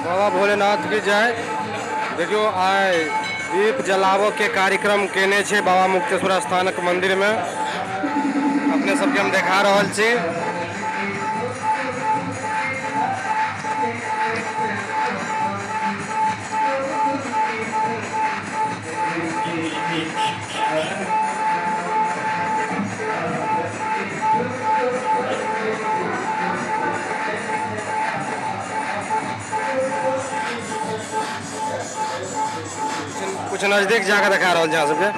बाबा भोलेनाथ की जय। देखियो आइ दीप जलाबऽ के कार्यक्रम केने छै बाबा मुक्तेश्वर स्थानक मंदिर में। अपने सबके हम देखा रहल छी। कुछ नजदीक जाकर देखा रहल छी अहाँ सबके।